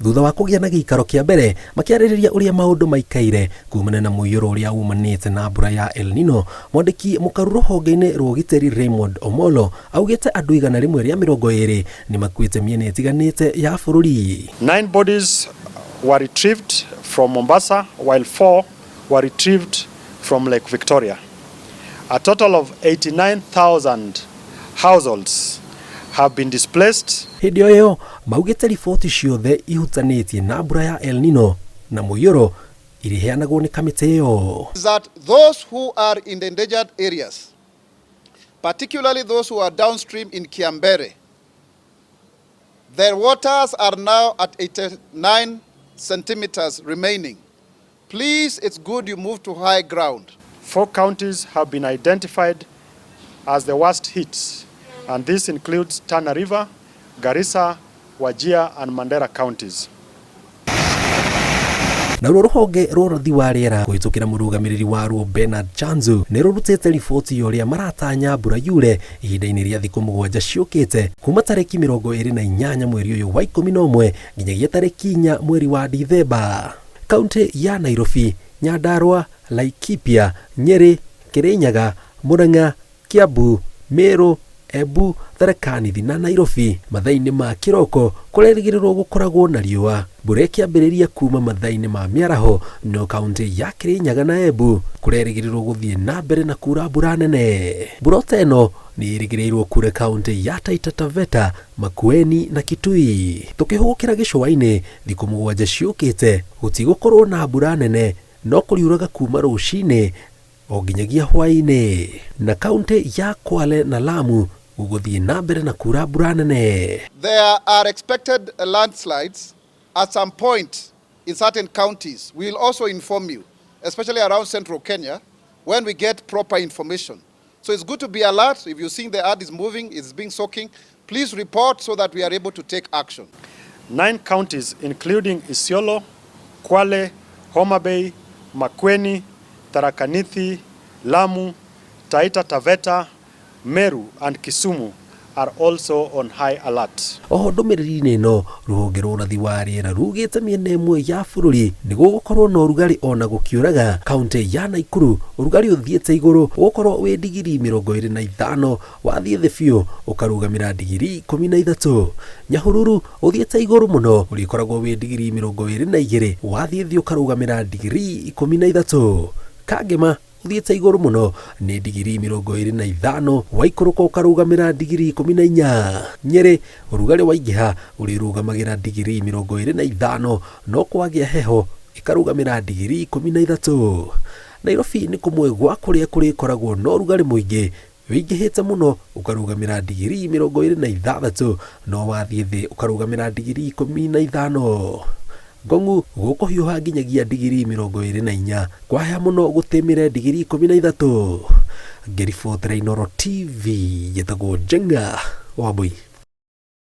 Thutha wa kũgĩa na gĩikaro kĩa mbere makĩarĩrĩria ũrĩa maũndũ maikaire kumana na mũiyũro ũrĩa umanĩte na mbura ya El Nino, mwandĩki mũkaru rũhonge-inĩ rwa ũgitĩri Raymond Omolo augĩte andũ 120 nĩ makuĩte mĩena ĩtiganĩte ya bũrũri. Nine bodies were retrieved from Mombasa while four were retrieved from Lake Victoria. A total of 89,000 households have been displaced. Hĩndĩ o ĩyo maugĩte riboti ciothe ihutanĩtie na mbura ya El Nino na mũiyũro irĩheanagwo nĩ kamĩtĩ ĩyo. That those who are in the endangered areas, particularly those who are downstream in Kiambere, their waters are now at 89 centimeters remaining. Please, it's good you move to high ground. Four counties have been identified as the worst hit, and this includes Tana River, Garissa, Wajir, and Mandera counties. Naruo rũhonge rwa ũrathi wa rĩera kũhĩtũkĩra mũrũgamĩrĩri waruo Bernard Chanzu nĩ rũrutĩte riboti ya ũrĩa maratanya mbura yure ihinda-inĩ rĩa thikũ 7 ciũkĩte kuma tarĩki 28 mweri ũyũ wa 11 nginyagia tarĩki 4 mweri wa Dithemba. Kaunti ya Nairobi, Nyandarua, Laikipia, Nyeri, Kirinyaga, Murang'a, Kiambu, Meru, Embu, Tharaka Nithi na Nairobi mathaa-inĩ ma kĩroko kũrerĩgĩrĩrwo gũkoragwo na riũa. Mbura ĩkĩambĩrĩria kuma mathaa-inĩ ma mĩaraho no kaunti ya Kirinyaga na Embu kũrerĩgĩrĩrwo gũthiĩ na mbere na kura mbura nene. Mbura ta ĩno nĩ ĩrĩgĩrĩirwo kura kaunti ya Taita Taveta, Makueni na Kitui. Tũkĩhũgũkĩra gĩcũa-inĩ thikũ 7 ciũkĩte gũtigũkorwo na mbura nene no kũriuraga kuma rũcinĩ o nginyagia hwaĩ-inĩ. Na kaunti ya Kwale na Lamu gũgũthiĩ na mbere na kura mbura nene. There are expected landslides at some point in certain counties. We will also inform you, especially around central Kenya, when we get proper information. So it's good to be alert. If you're seeing the earth is moving, it's being soaking, please report so that we are able to take action. 9 counties, including Isiolo, Kwale, Homa Bay, Makueni, Tharaka Nithi, Lamu, Taita Taveta, Meru and Kisumu are also on high alert. Oho ndũmĩrĩri-inĩ ĩno rũhonge rwa ũrathi wa rĩera rugĩte mĩena ĩmwe ya bũrũri nĩ gũgũkorwo na ũrugarĩ ona gũkiuraga. Kaunti ya Nakuru ũrugarĩ ũthiĩte igũrũ ũgũkorwo wĩ digiri 25, wathiĩ thĩ biũ ũkarũgamĩra digiri 13. Nyahururu ũthiĩte igũrũ mũno ũrĩkoragwo wĩ digiri 22, wathiĩ thĩ ũkarũgamĩra digiri 13. Kangema ũthiĩte igũrũ mũno nĩ digiri 25, waikũrũka ũkarũgamĩra digiri 14. Nyeri ũrugarĩ waingĩha ũrĩrũgamagĩra digiri 25, no kwagĩa heho ĩkarũgamĩra digiri 13. Nairobi nĩ kũmwe gwa kũrĩa kũrĩkoragwo na ũrugarĩ mũingĩ wĩingĩhĩte mũno ũkarũgamĩra digiri 26, no wathiĩ thĩ ũkarũgamĩra digiri 15. Ngong'u gũkũhiũha nginyagia digiri 24, kwahĩa mũno gũtĩmĩre digiri 13. Ngĩribotera Inooro TV, njĩtagwo Njenga Wambui.